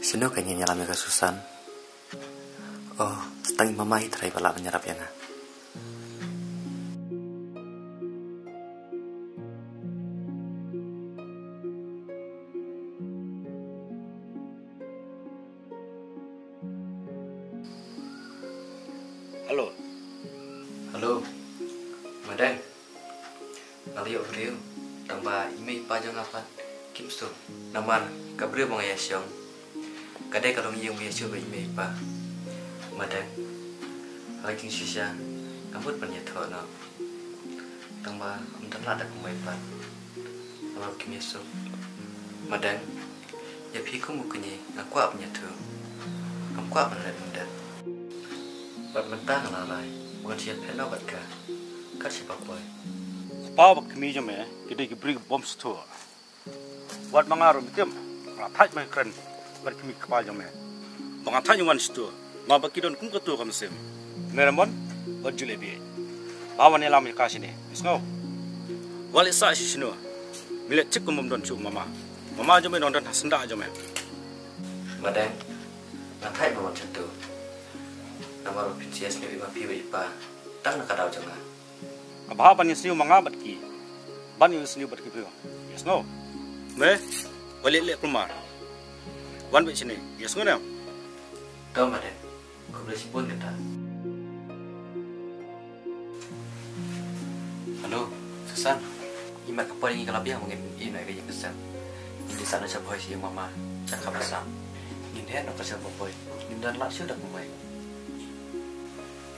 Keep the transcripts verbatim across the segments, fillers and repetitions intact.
Shano ka ngi ïalam ïa ka Susan? Oh, tang i mama hi trai ba lah ban ïarap ïa nga. Hello. Hello. Madam. Nga la ïoh briew, tang ba i mei i pa jong nga pat kim suk. Namar ka briew ba nga ïa shong, ka dei ka long ïing ba ïa shu ba i mei i pa. Madam, ha la jingshisha nga mut ban ïathoh noh, tang ba ym don lad da kumwei pat. Namar kim ïa suk. Madam, ïa phi kum u kñi nga kwah ban ïathuh. Ngam kwah ban leh ym dei. Bad mynta nga la rai ba ngan sa ïapher noh bad ka. Kat shaba poi. Kpa bad kmie jong me ki dei ki briew bym sngewthuh. Wat ma nga ruh me tip, nga la thait ma ka kren bad kmie kpa jong me. Ba nga thait ïa wan sngewthuh. Ma ba ki don kum ka tu ka mynsiem. Me Raymond, wat ju leh bieit. Ba wan ïalam ïa ka shane. Sngew. Wat leh sah shi shano. Me leh thik kum bym don shuh mama. Mama jong me nang don ha syndah jong me. Madam, nga thait ba wan sha tu. Namar ba phin sa ïasngewbha ïa ma phi bad i pa. Tang na ka daw jong nga. Ka bha ban ïasngewbha ma nga bad ki. Ban ïasngewbha bad ki briew. Ïasngew. Me, wat leh leh kulmar. Wan beit shane. Ïasngew ne? To madam. Khublei shibun kata. Hello, Susan. Ngi mat ka por ngi ka la biang ba ngin ïeh noh ïa ka ïing ka sem. Ngin ïa sah noh sha Bhoi sha ïing mama, sha ka Assam. Ngin heh noh ka sha Bhoi. Ngim don lad shuh da kumwei.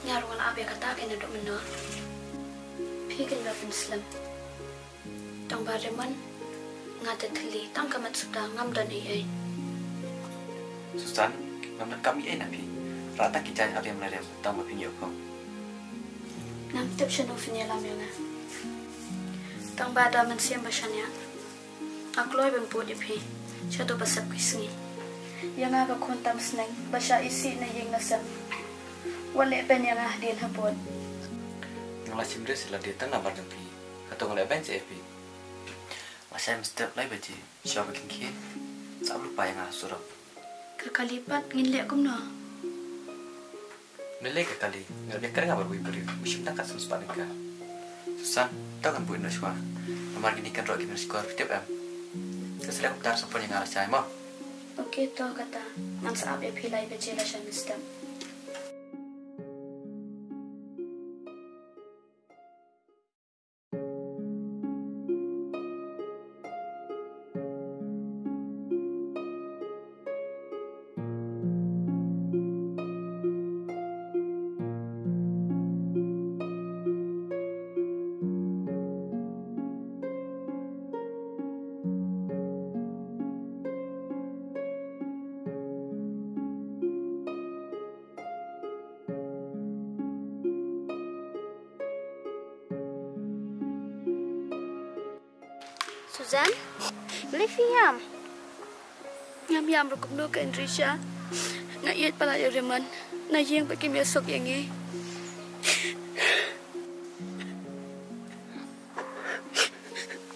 Nga ruh nga la ap ïa kata kane naduh mynno. Phi kynmaw pynslem. Tang ba Raymond, nga te thylli tang ka met suda ngam don ei ei. Susan, ngam donkam ei ei na phi. Rah tang ki jaiñ ap ïa ma Raymond tang ba phin ïoh khong. Ngam tip shano phin ïalam ïa nga. Tang ba da mynsiem ba shaniah nga kloi ban bud ïa phi shaduh ba sep ki sngi. Ïa nga ka khun tam sneng ba shah isih na ïing na sem. Wat leh beiñ ïa nga hadien habud. Nga la shim risk lade tang namar jong phi. Hato nga leh beiñ seh ïa phi? Lashai mynstep lai baje shuwa ba kin khie. Sa ap lypa ïa nga ha surok. Ka kali pat ngin leh kumno? Nalei ka kali, nga la biang kren nga bad uwei u briew, u shim tang ka san spah tyngka. Susan, to ngan buh noh shuwa. Namar kine ki kynroh ki myn shkor, phi tip em. Sa sdang kumta sa phone ïa nga lashai mo. Ok, to kata. Ngan sa ap ïa phi lai baje lashai mynstep. Susan, balei phi ïam? Ngam ïam ruh kumno kein Risha. Nga ïeit palat ïa u Raymond. Na ïing pat kim ïasuk ïa ngi.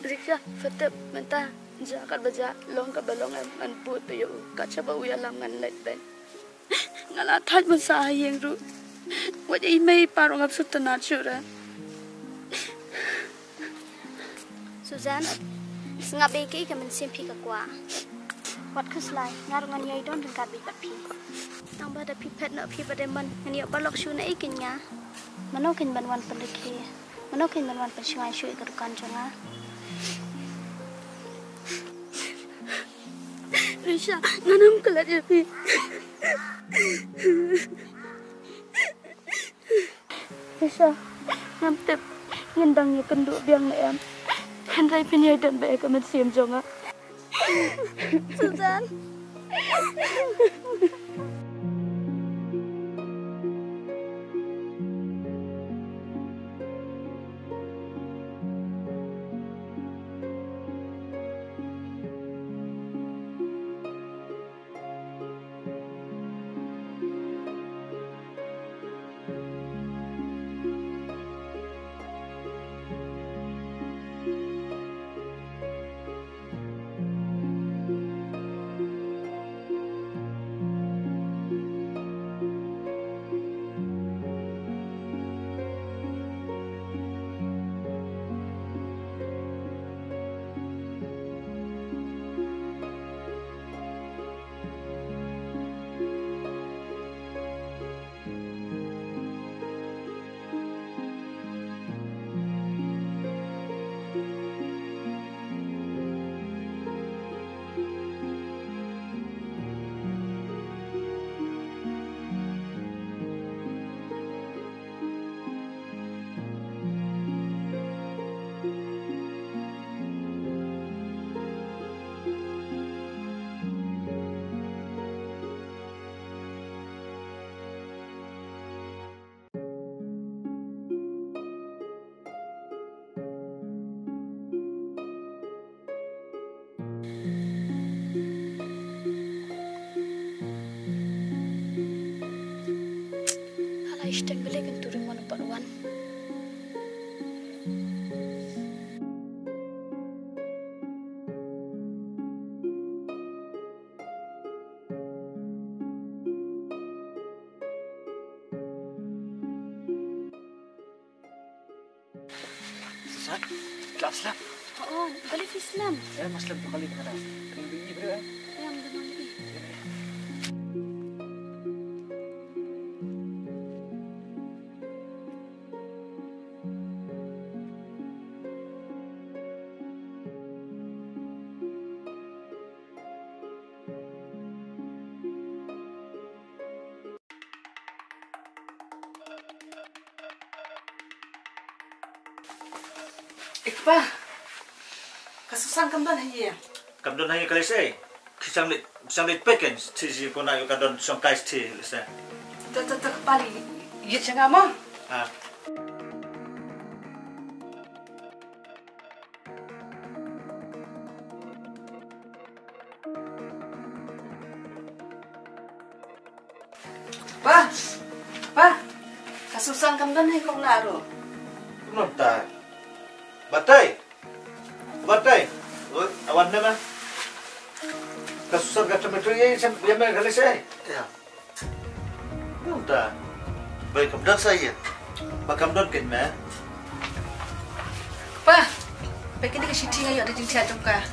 Risha, phi tip mynta, jia katba jia, long katba long em, ngan bud ïa u, kat shaba u ïalam ngan leit beit. Nga la thait ban sah ha ïing ruh. Wat ïa i mei i pa ruh ngam sngewtynnat shuh re. Susan, sngap ïa kaei ka mynsiem phi ka kwah. Wat khuslai, nga ruh ngan ïai don ryngkat beit bad phi. Tang ba da phi phet noh phi bad Raymond, ngan ïoh paralok shuh na ei kein nga? Mano kein ban wan pynrkhie? Mano kein ban wan pynshngaiñ shuh ïa ka dukan jong nga? Risha, ngan ym klet ïa phi. Risha, ngam tip ngin dang ïakynduh biang ne em. Hynrei phin ïai don beit ha ka mynsiem jong nga. Susan. Shiteng bele kan turing mon pat wan. Sat, slap, slap. Oh, balik Islam. Eh, Muslim tu kali mana? Kena beli bro, eh. Ya, betul. Eh, kpa. Ka Susan kam don ha ïing? Kam don ha ïing ka lei sei. Ki shang leit, shang leit peit kan, shi shi kona ïoh ka don shong kai shi lei sei. Ta, ta, ta kpa leit, ïa shang ma. Ha. Pa, pa, ka Susan kam don ha ïing kong la ruh. Kam don ta. Batai. Batai. Oi. Awan ne ma. Ka Susan ka tomato ye sem ye me kali sei. Ya. Kam don ta. Bai kam don sa ye. Ba kam don ken me. Pa, pa kini ka shithi nga ïoh da jingthiah jong ka.